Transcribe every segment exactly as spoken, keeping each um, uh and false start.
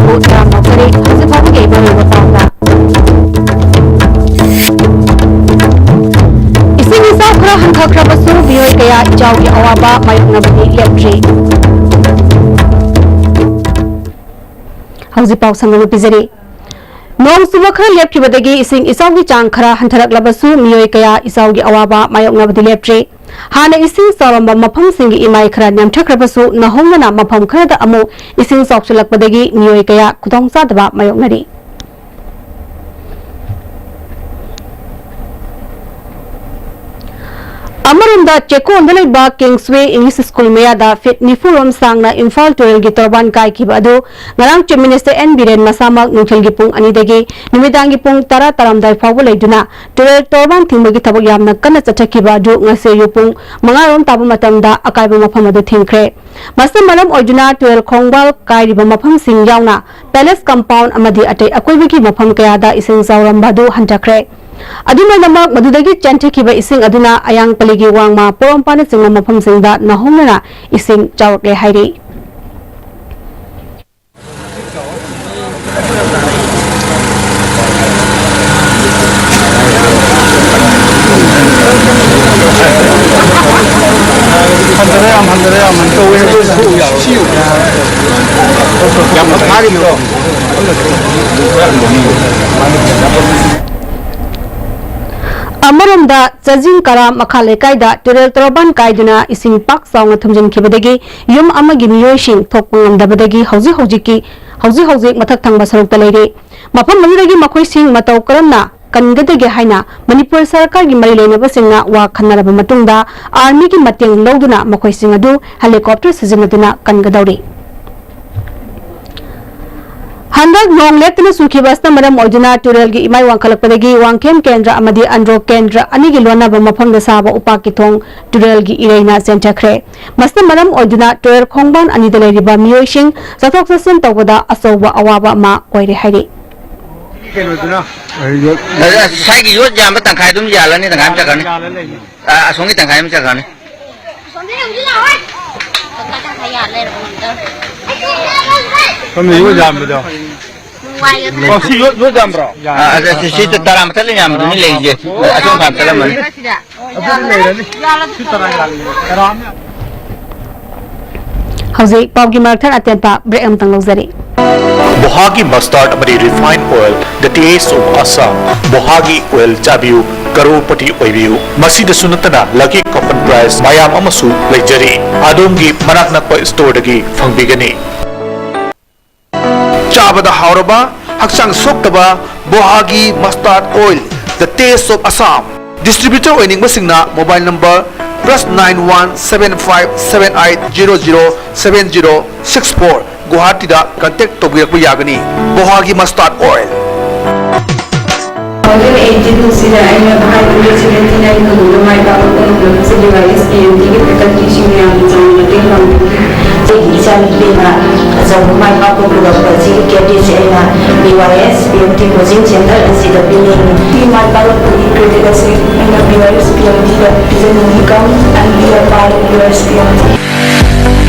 ꯇꯔꯥꯃꯥꯄꯜ꯫ ꯍꯧꯖꯤꯛ ꯐꯥꯎꯕꯒꯤ ꯃꯔꯨꯑꯣꯏꯕ ꯄꯥꯎꯗ꯫ ꯏꯁꯤꯡ ꯏꯆꯥꯎ ꯈꯔ ꯍꯟꯊꯈ꯭ꯔꯕꯁꯨ ꯃꯤꯑꯣꯏ ꯀꯌꯥ ꯏꯆꯥꯎꯒꯤ ꯑꯋꯥꯕ ꯃꯥꯌꯣꯛꯅꯕꯗꯤ ꯂꯦꯞꯇ꯭ꯔꯤ꯫ ꯍꯧꯖꯤꯛ ꯄꯥꯎ ꯁꯟꯗꯣꯛꯅ ꯄꯤꯖꯔꯤ꯫ ꯅꯣꯡ ꯆꯨꯕ ꯈꯔ ꯂꯦꯞꯈꯤꯕꯗꯒꯤ ꯏꯁꯤꯡ ꯏꯆꯥꯎꯒꯤ ꯆꯥꯡ ꯈꯔ ꯍꯟꯊꯔꯛꯂꯕꯁꯨ ꯃꯤꯑꯣꯏ ꯀꯌꯥ ꯏꯆꯥꯎꯒꯤ ꯑꯋꯥꯕ ꯃꯥꯌꯣꯛꯅꯕꯗꯤ ꯂꯦꯞꯇ꯭ꯔꯤ꯫ ꯍꯥꯟꯅ ꯏꯁꯤꯡ ꯆꯥꯎꯔꯝꯕ ꯃꯐꯝꯁꯤꯡꯒꯤ ꯏꯃꯥꯏ ꯈꯔ ꯅꯦꯝꯊꯈ꯭ꯔꯕꯁꯨ ꯅꯧꯍꯧꯅꯅ ꯃꯐꯝ ꯈꯔꯗ ꯑꯃꯨꯛ ꯏꯁꯤꯡ ꯆꯥꯎꯁꯤꯜꯂꯛꯄꯗꯒꯤ ꯃꯤꯑꯣꯏ ꯀꯌꯥ ꯈꯨꯗꯣꯡꯆꯥꯗꯕ ꯃꯥꯌꯣꯛꯅꯔꯤ꯫ ꯑꯃꯔꯣꯝꯗ ꯆꯦꯛꯀꯣꯟꯗ ꯂꯩꯕ ꯀꯤꯡꯁꯋꯦ ꯏꯪꯂꯤꯁ ꯁ꯭ꯀꯨꯜ ꯃꯌꯥꯗ ꯐꯤꯠ ꯅꯤꯐꯨ ꯔꯣꯝ ꯁꯥꯡꯅ ꯏꯝꯐꯥꯜ ꯇꯨꯔꯦꯜꯒꯤ ꯇꯣꯔꯕꯥꯟ ꯀꯥꯏꯈꯤꯕ ꯑꯗꯨ ꯉꯔꯥꯡ Chief Minister ꯑꯦꯟ ꯕꯤꯔꯦꯟ ꯃꯁꯥꯃꯛ ꯅꯨꯡꯊꯤꯜꯒꯤ ꯄꯨꯡ ꯑꯅꯤꯗꯒꯤ ꯅꯨꯃꯤꯗꯥꯡꯒꯤ ꯄꯨꯡ ꯇꯔꯥ ꯇꯥꯔꯝꯗꯥꯏ ꯐꯥꯎꯕ ꯂꯩꯗꯨꯅ ꯇꯨꯔꯦꯜ ꯇꯣꯔꯕꯥꯟ ꯊꯤꯡꯕꯒꯤ ꯊꯕꯛ ꯌꯥꯝꯅ ꯀꯟꯅ ꯆꯠꯊꯈꯤꯕ ꯑꯗꯨ ꯉꯁꯤ ꯑꯌꯨꯛ ꯄꯨꯡ ꯃꯉꯥ ꯔꯣꯝ ꯇꯥꯕ ꯃꯇꯝꯗ ꯑꯀꯥꯏꯕ ꯃꯐꯝ ꯑꯗꯨ ꯊꯤꯡꯈ꯭ꯔꯦ꯫ ꯃꯁꯤꯅ ꯃꯔꯝ ꯑꯣꯏꯗꯨꯅ ꯇꯨꯔꯦꯜ ꯈꯣꯡꯕꯥꯜ ꯀꯥꯏꯔꯤꯕ ꯃꯐꯝꯁꯤꯡ ꯌꯥꯎꯅ Palace Compound ꯑꯃꯗꯤ ꯑꯇꯩ ꯑꯀꯣꯏꯕꯒꯤ ꯃꯐꯝ ꯀꯌꯥꯗ ꯏꯁꯤꯡ ꯆꯥꯎꯔꯝꯕ ꯑꯗꯨ ꯍꯟꯊꯈ꯭ꯔꯦ꯫ ꯑꯗꯨꯝ ꯑꯣꯏꯅꯃꯛ, ꯃꯗꯨꯗꯒꯤ ꯆꯦꯟꯊꯈꯤꯕ ꯏꯁꯤꯡ ꯑꯗꯨꯅ ꯑꯌꯥꯡꯄꯜꯂꯤꯒꯤ ꯋꯥꯡꯃ, ꯄꯣꯔꯣꯝꯄꯥꯠꯅꯆꯤꯡꯕ ꯃꯐꯝꯁꯤꯡꯗ ꯅꯧꯍꯧꯅꯅ ꯏꯁꯤꯡ ꯆꯥꯎꯔꯛꯂꯦ ꯍꯥꯏꯔꯤ꯫ ꯍꯟꯊꯔꯦ, ꯌꯥꯝ ꯍꯟꯊꯔꯦ, ꯌꯥꯝ ꯍꯟꯊꯔꯦ꯫ ꯌꯥꯝ ꯐꯥꯔꯤꯕ꯭ꯔꯣ? ꯑꯃꯔꯣꯝꯗ, ꯆꯥꯖꯤꯡ ꯀꯔꯥ ꯃꯈꯥ ꯂꯩꯀꯥꯏꯗ ꯇꯨꯔꯦꯜ ꯇꯣꯔꯕꯥꯟ ꯀꯥꯏꯗꯨꯅ ꯏꯁꯤꯡ ꯄꯥꯛ ꯆꯥꯎꯅ ꯊꯨꯝꯖꯤꯟꯈꯤꯕꯗꯒꯤ ꯌꯨꯝ ꯑꯃꯒꯤ ꯃꯤꯑꯣꯏꯁꯤꯡ ꯊꯣꯛꯄ ꯉꯝꯗꯕꯗꯒꯤ ꯍꯧꯖꯤꯛ ꯍꯧꯖꯤꯛꯀꯤ, ꯍꯧꯖꯤꯛ ꯍꯧꯖꯤꯛ ꯃꯊꯛ ꯊꯪꯕ ꯁꯔꯨꯛꯇ ꯂꯩꯔꯤ꯫ ꯃꯐꯝ ꯑꯗꯨꯗꯒꯤ ꯃꯈꯣꯏꯁꯤꯡ ꯃꯇꯧ ꯀꯔꯝꯅ ꯀꯟꯒꯗꯒꯦ ꯍꯥꯏꯅ ꯃꯅꯤꯄꯨꯔ ꯁꯔꯀꯥꯔꯒꯤ ꯃꯔꯤ ꯂꯩꯅꯕꯁꯤꯡꯅ ꯋꯥ ꯈꯟꯅꯔꯕ ꯃꯇꯨꯡꯗ, ꯑꯥꯔꯃꯤꯒꯤ ꯃꯇꯦꯡ ꯂꯧꯗꯨꯅ ꯃꯈꯣꯏꯁꯤꯡ ꯑꯗꯨ ꯍꯦꯂꯤꯀꯣꯞꯇꯔ ꯁꯤꯖꯤꯟꯅꯗꯨꯅ ꯀꯟꯒꯗꯧꯔꯤ꯫ ꯍꯟꯗꯛ ꯅꯣꯡ ꯂꯦꯞꯇꯅ ꯆꯨꯈꯤꯕ ꯑꯁꯤꯅ ꯃꯔꯝ ꯑꯣꯏꯗꯨꯅ ꯇꯨꯔꯦꯜꯒꯤ ꯏꯃꯥꯏ ꯋꯥꯡꯈꯠꯂꯛꯄꯗꯒꯤ ꯋꯥꯡꯈꯦꯝ ꯀꯦꯟꯗ꯭ꯔ ꯑꯃꯗꯤ ꯑꯟꯗ꯭ꯔꯣ ꯀꯦꯟꯗ꯭ꯔ ꯑꯅꯤꯒꯤ ꯂꯣꯟꯅꯕ ꯃꯐꯝꯗ ꯁꯥꯕ ꯎꯄꯥꯛꯀꯤ ꯊꯣꯡ ꯇꯨꯔꯦꯜꯒꯤ ꯏꯔꯩꯅ ꯆꯦꯟꯊꯈ꯭ꯔꯦ꯫ ꯃꯁꯤꯅ ꯃꯔꯝ ꯑꯣꯏꯗꯨꯅ ꯇꯨꯔꯦꯜ ꯈꯣꯡꯕꯥꯟ ꯑꯅꯤꯗ ꯂꯩꯔꯤꯕ ꯃꯤꯑꯣꯏꯁꯤꯡ ꯆꯠꯊꯣꯛ ꯆꯠꯁꯤꯟ ꯇꯧꯕꯗ ꯑꯆꯧꯕ ꯑꯋꯥꯕ ꯑꯃ ꯑꯣꯏꯔꯦ ꯍꯥꯏꯔꯤ꯫ ꯀꯩꯅꯣꯗꯨꯅ? ꯁ꯭ꯋꯥꯏꯒꯤ ꯌꯣꯠ ꯌꯥꯝꯕ ꯇꯪꯈꯥꯏ ꯑꯗꯨꯝ ꯌꯥꯜꯂꯅꯤ, ꯇꯪꯈꯥꯏ ꯑꯃ ꯆꯠꯈ꯭ꯔꯅꯤ꯫ ꯌꯥꯜꯂ ꯂꯩꯅꯤ꯫ ꯑ, ꯑꯁꯣꯝꯒꯤ ꯇꯪꯈꯥꯏ ꯑꯃ ꯆꯠꯈ꯭ꯔꯅꯤ꯫ ꯑꯁꯣꯝꯗ ꯌꯦꯡꯁꯤ ꯂꯥꯛꯑꯣ꯫ ꯇꯪꯈꯥꯏ ꯇꯪꯈꯥꯏ ꯌꯥꯜ ꯂꯩꯔꯕ ꯀꯩꯅꯣꯝ ꯇꯧꯔꯦ꯫ ꯁꯣꯝꯗ ꯌꯣꯠ ꯌꯥꯝꯕꯗꯣ꯫ ꯑꯣ, ꯁꯤ ꯌꯣꯠ, ꯌꯣꯠ ꯌꯥꯝꯕ꯭ꯔꯣ? ꯑꯥ, ꯑꯗ ꯁꯤ, ꯁꯤ ꯇꯔꯥ ꯃꯊꯛ ꯂꯩ ꯌꯥꯝꯕꯗꯨꯅꯤ ꯂꯩꯔꯤꯁꯦ꯫ ꯑꯁꯣꯝ ꯃꯄꯥꯟ ꯆꯠꯂꯝꯃꯅꯤ꯫ ꯑꯗꯨꯗꯤ ꯂꯩꯔꯅꯤ꯫ ꯁꯤ ꯇꯔꯥ ꯂꯩꯔꯅꯤ꯫ ꯇꯔꯥ ꯑꯃ꯫ ꯍꯧꯖꯤꯛ ꯄꯥꯎꯒꯤ ꯃꯔꯛ ꯊꯠ ꯑꯇꯦꯟꯕ ꯕ꯭ꯔꯦꯛ ꯑꯃꯇꯪ ꯂꯧꯖꯔꯤ꯫ ꯕꯣꯍꯥꯒꯤ ꯃꯁꯇꯥꯔꯗ ꯑꯃꯗꯤ refine oil, the taste of Assam, ꯕꯣꯍꯥꯒꯤ ꯑꯣꯏꯜ ꯆꯥꯕꯤꯌꯨ, ꯀꯔꯣꯔꯄꯇꯤ ꯑꯣꯏꯕꯤꯌꯨ꯫ ꯃꯁꯤꯗꯁꯨ ꯅꯠꯇꯅ lucky coupon prize ꯃꯌꯥꯝ ꯑꯃꯁꯨ ꯂꯩꯖꯔꯤ꯫ ꯑꯗꯣꯝꯒꯤ ꯃꯅꯥꯛ ꯅꯛꯄ ꯁ꯭ꯇꯣꯔꯗꯒꯤ ꯐꯪꯕꯤꯒꯅꯤ꯫ ꯆꯥꯕꯗ ꯍꯥꯎꯔꯕ, ꯍꯛꯆꯥꯡ ꯁꯣꯛꯇꯕ ꯕꯣꯍꯥꯒꯤ mustard oil, the taste of Assam꯫ Distributor ꯑꯣꯏꯅꯤꯡꯕꯁꯤꯡꯅ mobile number plus nine one seven five seven eight zero zero seven zero six four, ꯒꯨꯋꯥꯍꯥꯇꯤꯗ ꯀꯟꯇꯦꯛ ꯇꯧꯕꯤꯔꯛꯄ ꯌꯥꯒꯅꯤ꯫ ꯕꯣꯍꯥꯒꯤ ꯃꯁꯇꯥꯔꯗ ꯑꯣꯏꯜ꯫ ꯑꯣꯖꯥ ꯑꯩꯠꯇꯤꯟ ꯑꯁꯤꯗ ꯑꯩꯅ ꯍꯥꯏ ꯀꯣꯔꯠ ꯁꯚꯦꯟꯇꯤ ꯅꯥꯏꯟ ꯊꯧꯗꯣꯛꯇ ꯃꯥꯏ ꯄꯥꯛꯄ ꯐꯪꯂꯕꯁꯤꯡꯒꯤ ꯋꯥꯏ ꯑꯦꯁ ꯄꯤ ꯑꯦꯝ ꯇꯤꯒꯤ ꯐꯦꯀꯜꯇꯤꯁꯤꯡꯅ ꯌꯥꯝꯅ ꯆꯥꯎꯅ ꯃꯇꯦꯡ ꯄꯥꯡꯕꯤꯈꯤ꯫ ꯑꯩꯒꯤ ꯏꯆꯥꯅꯨꯄꯤꯅ ꯑꯆꯧꯕ ꯃꯥꯏ ꯄꯥꯛꯄ ꯄꯨꯔꯛꯄ ꯑꯁꯤꯒꯤ ꯀ꯭ꯔꯦꯗꯤꯠꯁꯤ ꯑꯩꯅ B Y S P M T coaching centre ꯑꯁꯤꯗ ꯄꯤꯅꯤꯡꯏ꯫ ꯁꯤ ꯃꯥꯏ ꯄꯥꯛꯂꯛꯄꯒꯤ ꯀ꯭ꯔꯦꯗꯤꯠ ꯑꯁꯤ ꯑꯩꯅ B Y S P M ꯇꯤꯗ ꯄꯤꯖꯅꯤꯡꯏ꯫ Come and be a part of B Y S P M T.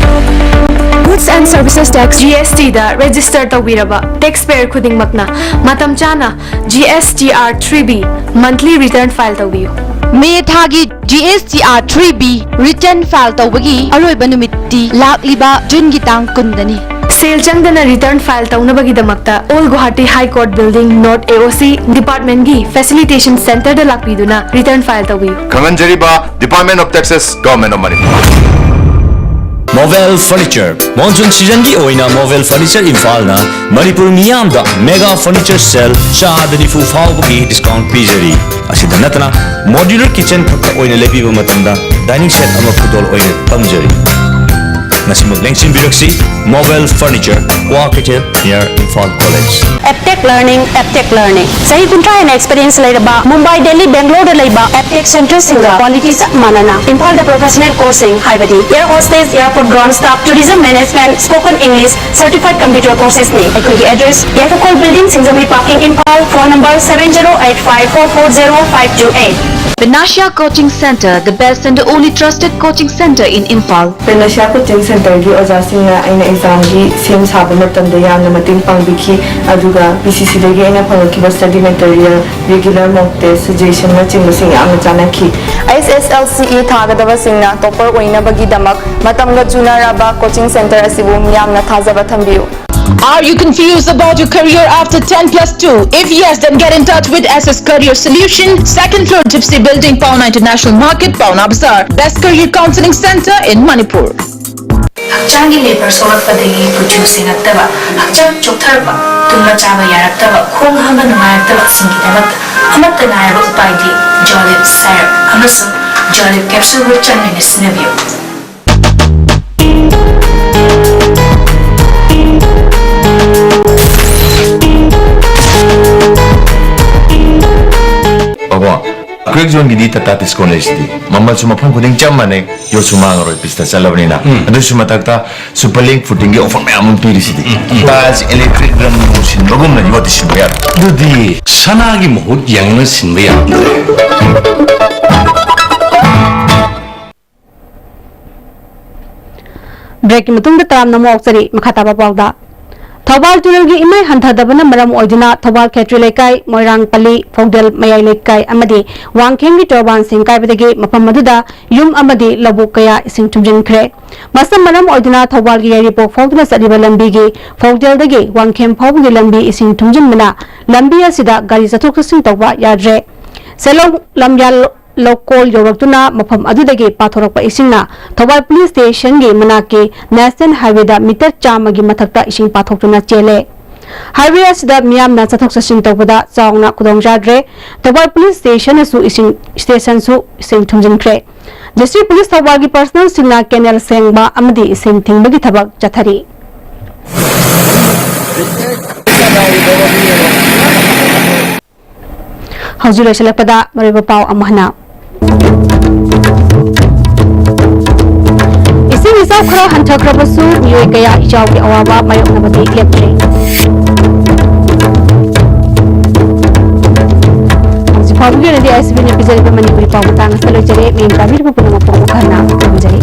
Goods and Services Tax, G S T the register ꯇꯧꯕꯤꯔꯕ taxpayer ꯈꯨꯗꯤꯡꯃꯛꯅ ꯃꯇꯝ ꯆꯥꯅ G S T R three B monthly return file ꯇꯧꯕꯤꯌꯨ꯫ ꯃꯦ ꯊꯥꯒꯤ G S T R three B return file ꯇꯧꯕꯒꯤ ꯑꯔꯣꯏꯕ ꯅꯨꯃꯤꯠꯇꯤ ꯂꯥꯛꯂꯤꯕ ꯖꯨꯟꯒꯤ ꯇꯥꯡ ꯀꯨꯟꯗꯅꯤ꯫ ꯁꯦꯜ ꯆꯪꯗꯅ return file ꯇꯧꯅꯕꯒꯤꯗꯃꯛꯇ Old Guwahati High Court Building, North A O C department ꯀꯤ facilitation center ꯗ ꯂꯥꯛꯄꯤꯗꯨꯅ return file ꯇꯧꯕꯤꯌꯨ꯫ ꯈꯪꯍꯟꯖꯔꯤꯕ Department of Taxes, Government of Manipur꯫ Movel Furniture, monsoon season ꯒꯤ ꯑꯣꯏꯅ Movel Furniture ꯏꯝꯐꯥꯜꯅ ꯃꯅꯤꯄꯨꯔ ꯃꯤꯌꯥꯝꯗ mega furniture sale ꯆꯥꯗ ꯅꯤꯐꯨ ꯐꯥꯎꯕꯒꯤ discount ꯄꯤꯖꯔꯤ꯫ ꯑꯁꯤꯗ ꯅꯠꯇꯅ modular kitchen ꯈꯛꯇ ꯑꯣꯏꯅ ꯂꯩꯕꯤꯕ ꯃꯇꯝꯗ dining set ꯑꯃ ꯈꯨꯗꯣꯜ ꯑꯣꯏꯅ ꯇꯝꯖꯔꯤ꯫ ꯉꯁꯤꯃꯛ ꯂꯦꯡꯁꯤꯟꯕꯤꯔꯛꯁꯤ, Movel Furniture, Kwakeithel, near Imphal College꯫ Aptech learning, Aptech learning. ꯆꯍꯤ ꯀꯨꯟꯊ꯭ꯔꯥ ꯍꯦꯟꯅ experience ꯂꯩꯔꯕ ꯃꯨꯝꯕꯥꯏ, ꯗꯦꯜꯂꯤ, ꯕꯦꯡꯒ꯭ꯂꯣꯔꯗ ꯂꯩꯕ ꯑꯦꯞꯇꯦꯛ ꯁꯦꯟꯇꯔꯁꯤꯡꯒ quality ꯆꯞ ꯃꯥꯟꯅꯅ ꯏꯝꯐꯥꯜꯗ professional courseꯁꯤꯡ ꯍꯥꯏꯕꯗꯤ air hostess, airport ground staff, tourism management, spoken English, certified computer coursesꯅꯤ꯫ ꯑꯩꯈꯣꯏꯒꯤ address, ꯌꯥꯏꯐꯈꯣꯜ building, Singjamei parking, Imphal, phone number seven zero eight five four four zero five two eight꯫ Panacea Coaching Center, the best and the only trusted coaching center in Imphal. Panacea Coaching Center ꯁꯦꯟꯇꯔꯒꯤ ꯑꯣꯖꯥꯁꯤꯡꯅ ꯑꯩꯅ ꯑꯦꯛꯖꯥꯝꯒꯤ ꯁꯦꯝ ꯁꯥꯕ ꯃꯇꯝꯗ ꯌꯥꯝꯅ ꯃꯇꯦꯡ ꯄꯥꯡꯕꯤꯈꯤ꯫ ꯑꯗꯨꯒ ꯄꯤ ꯁꯤ ꯁꯤꯗꯒꯤ ꯑꯩꯅ ꯐꯪꯂꯛꯈꯤꯕ ꯁ꯭ꯇꯗꯤ ꯃꯦꯇꯔꯤꯌꯦꯜ, ꯔꯤꯒꯨꯂꯔ ꯃꯣꯛ ꯇꯦꯁ, ꯁꯖꯦꯁꯟꯅꯆꯤꯡꯕꯁꯤꯡ ꯌꯥꯝꯅ ꯆꯥꯟꯅꯈꯤ꯫ ꯑꯩꯆ ꯑꯦꯁ ꯑꯦꯜ ꯁꯤ ꯏ ꯊꯥꯒꯗꯕꯁꯤꯡꯅ ꯇꯣꯄꯔ ꯑꯣꯏꯅꯕꯒꯤꯗꯃꯛ ꯃꯇꯝꯒ ꯆꯨꯅꯔꯕ coaching centre ꯑꯁꯤꯕꯨ ꯃꯤꯌꯥꯝꯅ ꯊꯥꯖꯕ ꯊꯝꯕꯤꯌꯨ꯫ Are you confused about your career after ten plus two? If yes, then get in touch with S S Career Solution, second floor Gypsy Building, Paona International Market, Paona Bazaar. Best career counseling center in Manipur. ꯍꯛꯆꯥꯡꯒꯤ labour ꯁꯣꯛꯂꯛꯄꯗꯒꯤ ꯀꯨꯆꯨ ꯁꯦꯡꯉꯛꯇꯕ, ꯍꯛꯆꯥꯡ ꯆꯣꯛꯊꯔꯛꯄ, ꯇꯨꯝꯕ ꯆꯥꯕ ꯌꯥꯔꯛꯇꯕ, ꯈꯣꯡ ꯍꯥꯝꯕ ꯅꯨꯡꯉꯥꯏꯔꯛꯇꯕꯁꯤꯡꯒꯤꯗꯃꯛꯇ ꯑꯃꯠꯇ ꯉꯥꯏꯔꯕ ꯎꯄꯥꯏꯗꯤ ꯖꯣꯂꯤꯞ ꯁꯥꯏꯔꯞ ꯑꯃꯁꯨꯡ ꯖꯣꯂꯤꯞ ꯀꯦꯞꯁꯨꯜꯕꯨ ꯆꯥꯡ ꯅꯥꯏꯅ ꯁꯤꯖꯤꯟꯅꯕꯤꯌꯨ꯫ ꯕꯕꯥ, ꯀ꯭ꯔꯦꯛ ꯖꯣꯟꯒꯤꯗꯤ ꯇꯥꯇꯥ ꯇꯤꯁꯀꯣꯟ ꯂꯩꯁꯤꯗꯤ꯫ ꯃꯃꯜꯁꯨ ꯃꯐꯝ ꯈꯨꯗꯤꯡ ꯆꯞ ꯃꯥꯟꯅꯩ, ꯌꯣꯠꯁꯨ ꯃꯥꯡꯉꯔꯣꯏ, ꯄꯤꯁꯇ ꯆꯠꯂꯕꯅꯤꯅ꯫ ꯎꯝ꯫ ꯑꯗꯨꯁꯨ ꯃꯊꯛꯇ ꯁꯨꯄꯔ ꯂꯤꯡ ꯐꯨꯇꯤꯡꯒꯤ ꯑꯣꯐꯔ ꯃꯌꯥꯝ ꯑꯃ ꯄꯤꯔꯤꯁꯤꯗꯤ꯫ ꯎꯝ, ꯎꯝ꯫ ꯇꯥꯏꯜꯁ, ꯏꯂꯦꯛꯇ꯭ꯔꯤꯛ, ꯔꯪ ꯅꯨꯡ ꯁꯤꯟꯕꯒꯨꯝꯅ ꯌꯣꯠꯇꯤ ꯁꯤꯟꯕ ꯌꯥꯔꯣꯏ꯫ ꯑꯗꯨꯗꯤ ꯁꯅꯥꯒꯤ ꯃꯍꯨꯠ ꯌꯦꯡꯂꯒ ꯁꯤꯟꯕ ꯌꯥꯗ꯭ꯔꯦ꯫ ꯕ꯭ꯔꯦꯛꯀꯤ ꯃꯇꯨꯡꯗ ꯇꯔꯥꯝꯅ ꯑꯃꯨꯛ ꯑꯣꯛꯆꯔꯤ꯫ ꯃꯈꯥ ꯇꯥꯕ ꯄꯥꯎꯗ, ꯊꯧꯕꯥꯜ ꯇꯨꯔꯦꯜꯒꯤ ꯏꯃꯥꯏ ꯍꯟꯊꯗꯕꯅ ꯃꯔꯝ ꯑꯣꯏꯗꯨꯅ ꯊꯧꯕꯥꯜ ꯈꯦꯇ꯭ꯔꯤ ꯂꯩꯀꯥꯏ, ꯃꯣꯏꯔꯥꯡ ꯄꯜꯂꯤ, ꯐꯧꯗꯦꯜ ꯃꯌꯥꯏ ꯂꯩꯀꯥꯏ ꯑꯃꯗꯤ ꯋꯥꯡꯈꯦꯝꯒꯤ ꯇꯣꯔꯕꯥꯟ ꯁꯦꯡꯀꯥꯏꯕꯗꯒꯤ ꯃꯐꯝ ꯑꯗꯨꯗ ꯌꯨꯝ ꯑꯃꯗꯤ ꯂꯧꯕꯨꯛ ꯀꯌꯥ ꯏꯁꯤꯡ ꯊꯨꯝꯖꯤꯟꯈ꯭ꯔꯦ꯫ ꯃꯁꯤꯅ ꯃꯔꯝ ꯑꯣꯏꯗꯨꯅ ꯊꯧꯕꯥꯜꯒꯤ ꯌꯥꯏꯔꯤꯄꯣꯛ ꯐꯥꯎꯗꯨꯅ ꯆꯠꯂꯤꯕ ꯂꯝꯕꯤꯒꯤ ꯐꯧꯗꯦꯜꯗꯒꯤ ꯋꯥꯡꯈꯦꯝ ꯐꯥꯎꯕꯒꯤ ꯂꯝꯕꯤ ꯏꯁꯤꯡ ꯊꯨꯝꯖꯤꯟꯕꯅ ꯂꯝꯕꯤ ꯑꯁꯤꯗ ꯒꯥꯔꯤ ꯆꯠꯊꯣꯛ ꯆꯠꯁꯤꯟ ꯇꯧꯕ ꯌꯥꯗ꯭ꯔꯦ꯫ ꯁꯦꯂꯣꯡ ꯂꯝꯌꯥꯜ ꯂꯧꯀꯣꯜ ꯌꯧꯔꯛꯇꯨꯅ ꯃꯐꯝ ꯑꯗꯨꯗꯒꯤ ꯄꯥꯊꯣꯔꯛꯄ ꯏꯁꯤꯡꯅ ꯊꯧꯕꯥꯜ ꯄꯨꯂꯤꯁ ꯁ꯭ꯇꯦꯁꯟꯒꯤ ꯃꯅꯥꯛꯀꯤ ꯅꯦꯁꯅꯦꯜ ꯍꯥꯏꯋꯦꯗ ꯃꯤꯇꯔ ꯆꯥꯝꯃꯒꯤ ꯃꯊꯛꯇ ꯏꯁꯤꯡ ꯄꯥꯊꯣꯛꯇꯨꯅ ꯆꯦꯜꯂꯦ꯫ ꯍꯥꯏꯋꯦ ꯑꯁꯤꯗ ꯃꯤꯌꯥꯝꯅ ꯆꯠꯊꯣꯛ ꯆꯠꯁꯤꯟ ꯇꯧꯕꯗ ꯆꯥꯎꯅ ꯈꯨꯗꯣꯡꯆꯥꯗ꯭ꯔꯦ꯫ ꯊꯧꯕꯥꯜ ꯄꯨꯂꯤꯁ ꯁ꯭ꯇꯦꯁꯟꯅꯁꯨ ꯏꯁꯤꯡ, ꯁ꯭ꯇꯦꯁꯟꯁꯨ ꯏꯁꯤꯡ ꯊꯨꯝꯖꯤꯟꯈ꯭ꯔꯦ꯫ ꯗꯤꯁꯇ꯭ꯔꯤꯛ ꯄꯨꯂꯤꯁ ꯊꯧꯕꯥꯜꯒꯤ ꯄꯔꯁꯅꯦꯜꯁꯤꯡꯅ ꯀꯦꯅꯦꯜ ꯁꯦꯡꯕ ꯑꯃꯗꯤ ꯏꯁꯤꯡ ꯊꯤꯡꯕꯒꯤ ꯊꯕꯛ ꯆꯠꯊꯔꯤ꯫ ꯍꯧꯖꯤꯛ ꯂꯣꯏꯁꯤꯜꯂꯛꯄꯗ ꯃꯔꯨꯑꯣꯏꯕ ꯄꯥꯎ ꯑꯃꯨꯛ ꯍꯟꯅ꯫ ꯏꯁꯤꯡ ꯏꯆꯥꯎ ꯈꯔ ꯍꯟꯊꯈ꯭ꯔꯕꯁꯨ ꯃꯤꯑꯣꯏ ꯀꯌꯥ ꯏꯆꯥꯎꯒꯤ ꯑꯋꯥꯕ ꯃꯥꯌꯣꯛꯅꯕꯗꯤ ꯂꯦꯞꯇ꯭ꯔꯤ꯫ ꯍꯧꯖꯤꯛ ꯐꯥꯎꯕꯒꯤ ꯑꯣꯏꯅꯗꯤ ꯑꯥꯏ ꯑꯦꯁ ꯕꯤꯅ ꯄꯤꯖꯔꯤꯕ ꯃꯅꯤꯄꯨꯔꯤ ꯄꯥꯎ ꯃꯇꯥꯡ ꯑꯁꯤꯗ ꯂꯣꯏꯖꯔꯦ꯫ ꯃꯤꯡ ꯇꯥꯕꯤꯔꯤꯕ ꯄꯨꯝꯅꯃꯛꯄꯨ ꯑꯃꯨꯛ ꯍꯟꯅ ꯈꯨꯔꯨꯝꯖꯔꯤ꯫